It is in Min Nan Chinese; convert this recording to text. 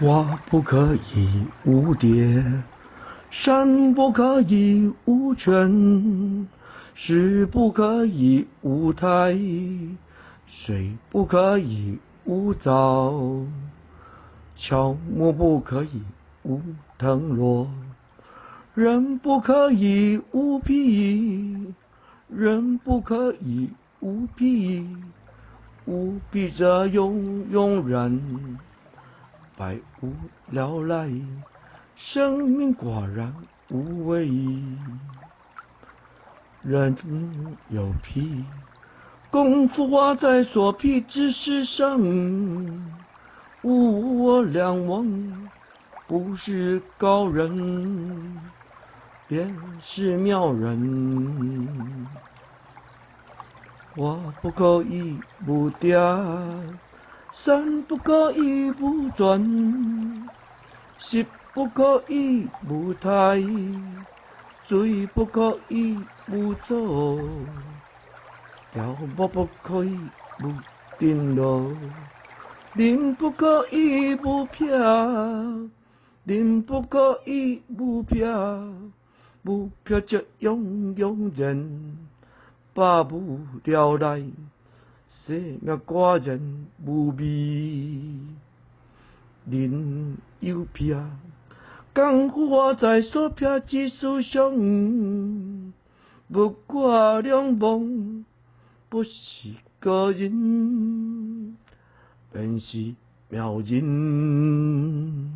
花不可以無蝶，山不可以無泉，石不可以無苔，水不可以無藻，喬木不可以無藤蘿，人不可以無癖，人不可以無癖，無癖則庸庸然。百無聊賴，生命寡然無味。人有癖，功夫花在所癖之事上，物我兩忘，不是高人，便是妙人。花不可以無蝶，山不可以無泉，石不可以無苔，水不可以無藻，喬木不可以無藤蘿，人不可以無癖，人不可以無癖，無癖則庸庸然，百無聊賴。生命寡然無味，人有癖，功夫花在所癖之事上，物我兩忘，不是高人，便是妙人。